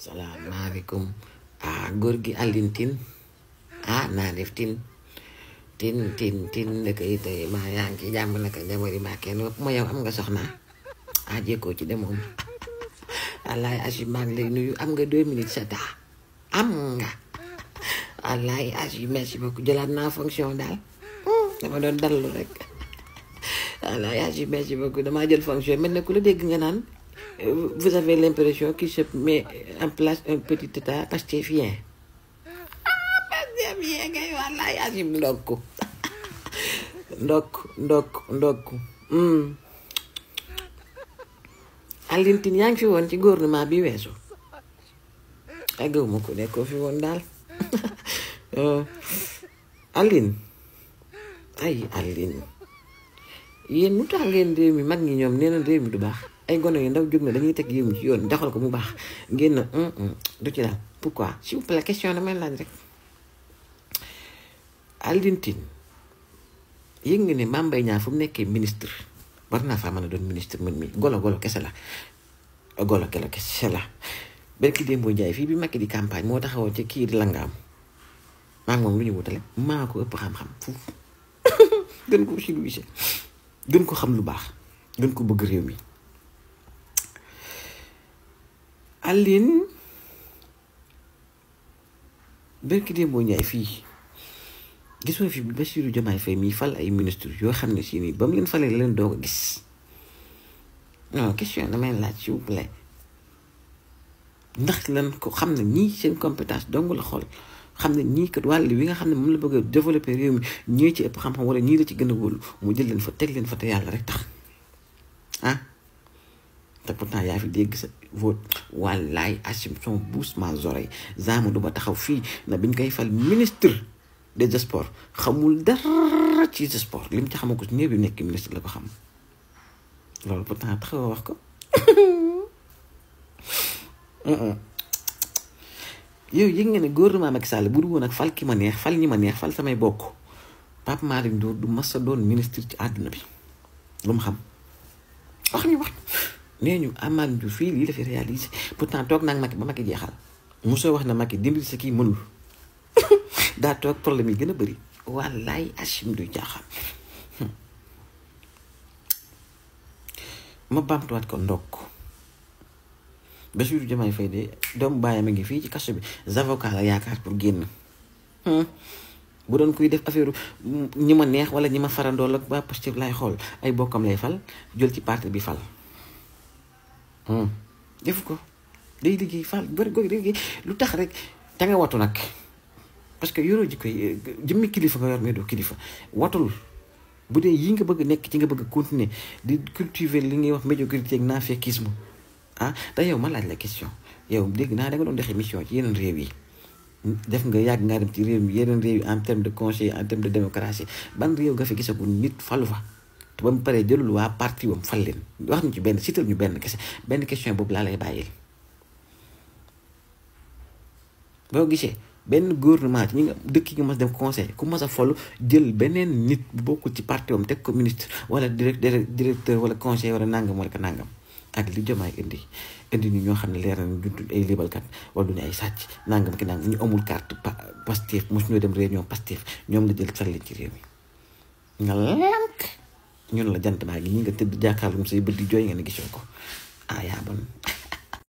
salaamaaleykum góor gi Alioune Tine naa def tin ndëkk yi tey maa yaa ngi ci jàmm naka jabari maa kenn ma yow am nga soxna jékkoo ci demoom wallaay Agib maa ngi lay nuyu am nga 2 minutes sa taa am nga wallaay Agib merci beaucoup jëlaat naa fonction daal dama doon dallu rek wallaay Agib merci beaucoup damaa jël fonction mel ne ku la dégg nga naan vous avez l'impression qu'il se met en place un petit état pastéfien pastéfien kay wallaay Agib ndokk Alioune Tine yaa ngi fi woon ci gouvernement bi weesu agawuma ko nekkoo fi woon daal Alioune yéen lu tax ngeen réew mi mag ñi ñoom nee na réew mi du baax ay gone yu ndaw jóg na dañuy teg réew mi ci yoon doxal ko mu baax ngeen na du ci daal pourquoi s'il vous plaît question damay laaj rek Alioune Tine yëg nga ne Mame Mbaye Niang fu mu nekkee ministre war naa faa mën a doon ministre man mi golo kese la berki démboo Njaay fii bi Macky di campagne moo taxawoon ci kii di langaam maa ngi moom lu ñu wutale maa ko ëpp xam-xam foofu gën ko civilisé gën ko xam lu baax gën ko bëgg réew mi Alioune berki démboo Njaay fii gisoo fi Bassirou Diomaye Faye mi fal ay ministre yoo xam ne si nii ba mu leen falee leen doog a gis non question damay laaj s'il vous plaît ndax lan ko xam ne ñii seen compétence dong la xool xam ne ñii kat wàll wi nga xam ne moom la bëgg a développer réew mi ñii ci ëpp xam-xam wala ñii la ci gën a wóolu mu jël leen fa teg leen fa te yàlla rek tax te pourtant yaa fi dégg sa vote wallaay Achim son bouche ma oreille Zamou du ba taxaw fii na biñ koy fal ministre des sports xamul dara ci sport lim ci xamako ci néew bi nekk ministre la ko xam loolu pourtant taxaw wax ko yow yëg nga ne gouvernement Macky Sall bu du woon ak fal ki ma neex fal ñi ma neex fal samay bokk Pape Malick Ndour du mas a doon ministre ci àdduna bi lu mu xam wax nee ñu Amath Ndour fii lii la fi réalisé pourtant toog naa Macky ba Macky jeexal mosoo wax na Macky dimbali sa kii mënul daa toog problème yi gën a bëri wallaay Achim du jaaxal ma baamtuwaat ko ndokk Bassirou Diomaye Faye de doomu baayam a ngi fii ci kaso bi avocat la yaakaar pour génn bu doon kuy def affaire ñi ma neex wala ñi ma farandool ak ba Pastef lay xool ay bokkam lay fal jël ci parti bi fal def ko day liggéey fal bari goog day liggéey lu tax rek da nga watu nag parce que yoroo ji koy jëmmi kilifa nga yor mais doo kilifa watul bu dee yi nga bëgg nekk ci nga bëgg continuer di cultiver li ngay wax médiocrité ak naafekkisme te yow ma laaj la question yow dégg naa da nga doon def émission ci yeneen réew yi def nga yàgg ngaa dem ci réew mi yeneen réew yi en terme de conseil en terme de démocratie ban réew nga fi gisagul nit falu fa te ba mu paree jëlul waa parti wam fal leen wax ñu ci benn sital ñu benn question boobu laa lay bàyyil boo gisee benn gouvernement ci ñi nga dëkk yi nga mas dem conseil ku mas a folu jël beneen nit bu bokkul ci parti wam teg ko ministre wala directeur wala conseil wala nangam wala ka nangam ak li Diomaye indi ñu ñoo xam ne leer nañu du ay libalkat wala duñu ay sàcc nangam ki nangam ñu amul carte Pastef mosu ñoo dem réunion Pastef ñoom la jël fal leen ci réew mi nga lànk ñun la jant baa ngi ñi nga tëdd jàkkaarloo say bët di jooy nga ne gisoo ko yaa bon